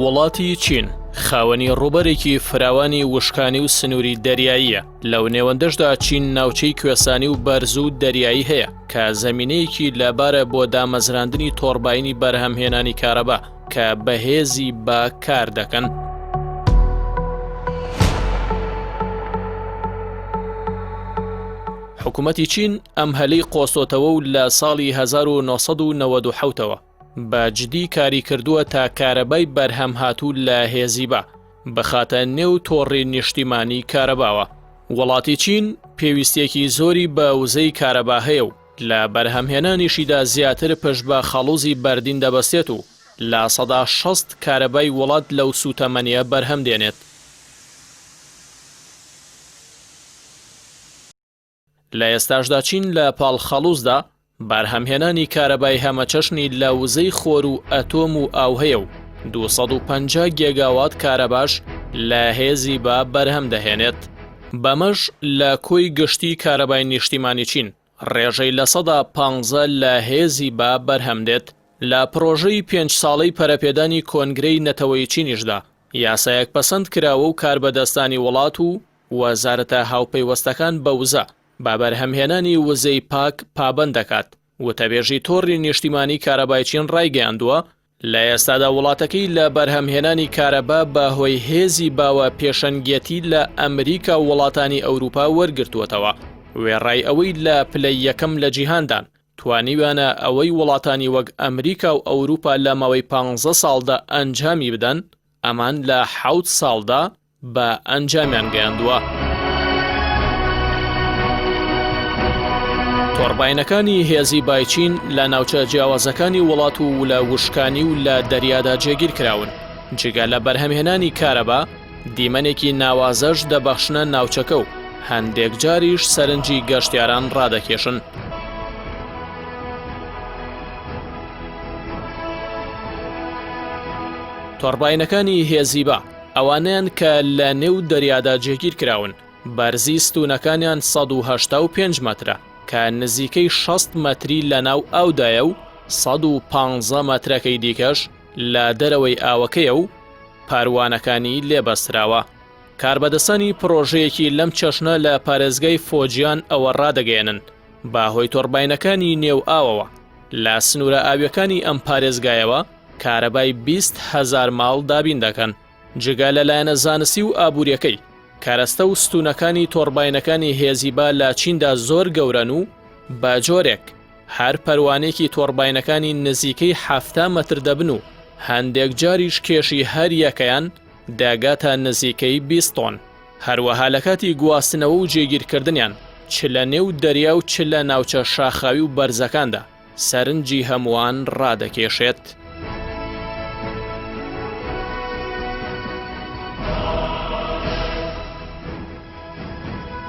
وڵاتی چین خاوەنی ڕووبەرێکی فراوانی وشکانی و سنووری دەریاییە، لەو نێوەندەشدا چین ناوچەی کوێستانی و بەرز و دەریایی هەیە کە زەمینەیەکی لەبارە بۆ دامەزراندنی تۆڕباینی بەرهەمهێنانی کارەبا کە بە هێزی با کار دەکەن. حکوومەتی چین ئەم هەلەی قۆستۆتەوە و لە ساڵی 1997ەوە بە جدی کاری کردووە تا کارەبای بەرهەمهاتوو لە هێزی با بخاتە نێو تۆڕی نیشتیمانی کارەباوە. وڵاتی چین پێویستیەکی زۆری بە وزەی کارەبا هەیە و لە بەرهەمهێنانیشیدا زیاتر پشت بە خەڵوزی بەردین دەبەستێت و 60% کارەبای وڵات لەو سووتەمەنیە بەرهەم دێنێت. لە ئێستاشدا چین لە پاڵ خەڵوزدا بەرهەمهێنانی کارەبای هەمەچەشنی لە وزەی خۆر و ئەتۆم و ئاو هەیە و 250 گێگاوات کارەباش لە هێزی با بەرهەم دەهێنێت. بەمەش لە کۆی گشتی کارەبای نیشتیمانی چین ڕێژەی 15% لە هێزی با بەرهەم دێت. لە پڕۆژەی پێنج ساڵەی پەرەپێدانی کۆنگرەی نەتەوەیی چینیشدا یاسایەک پەسەند کراوە و کاربەدەستانی وڵات و وەزارەتە هاوپەیوەستەکان بە وزە بە بەرهەمهێنانی وزەی پاک پابەند دەکات. وتەبێژی تۆڕی نیشتیمانی کارەبای چین ڕایگەیاندووە، لە ئێستادا وڵاتەکەی لە بەرهەمهێنانی کارەبا بە هۆی هێزی باوە پێشەنگیەتی لە ئەمریکا و وڵاتانی ئەوروپا وەرگرتووەتەوە، وێڕای ئەوەی لە پلەی یەکەم لە جیهاندان، توانیویانە ئەوەی وڵاتانی وەک ئەمریکا و ئەوروپا لە ماوەی پانزە ساڵدا ئەنجامی بدەن، ئەمان لە حەوت ساڵدا بە ئەنجامیان گەیاندووە. تۆرباینەکانی هێزی بای چین لە ناوچە جیاوازەکانی وڵات و لە وشکانی و لە دەریادا جێگیر کراون، جگە لە بەرهەمهێنانی کارەبا، دیمەنێکی ناوازەش دەبەخشنە ناوچەکە و هەندێک جاریش سەرنجی گەشتیاران ڕادەکێشن. تۆرباینەکانی هێزی با ئەوانەیان کە لە نێو دەریادا جێگیر کراون، بەرزی ستوونەکانیان 185 مەترە کە نزیکەی 60 مەتری لە ناو ئاودایە و 115 مەترەکەی دیکەش لە دەرەوەی ئاوەکەیە و پاروانەکانی لێ بەستراوە. کاربەدەستانی پڕۆژەیەکی لەم چەشنە لە پارێزگای فۆجیان ئەوە ڕادەگەیەنن، بە هۆی تۆرباینەکانی نێو ئاوەوە لە سنوورە ئاوییەکانی ئەم پارێزگایەوە کارەبای 20 هەزار ماڵ دابین دەکەن. جگە لە لایەنە زانستی و ئابوورییەکەی، کەرەستە و ستوونەکانی تۆرباینەکانی هێزی با لە چیندا زۆر گەورەن و بە جۆرێک هەر پەروانێکی تۆرباینەکانی نزیکەی 70 مەتر دەبن و هەندێک جاریش کێشی هەر یەکەیان دەگاتە نزیکەی 20 تۆن. هەروەها لە کاتی گواستنەوە و جێگیرکردنیان چ لە نێو دەریا و چ لە ناوچە شاخاوی و بەرزەکاندا سەرنجی هەمووان ڕادەکێشێت.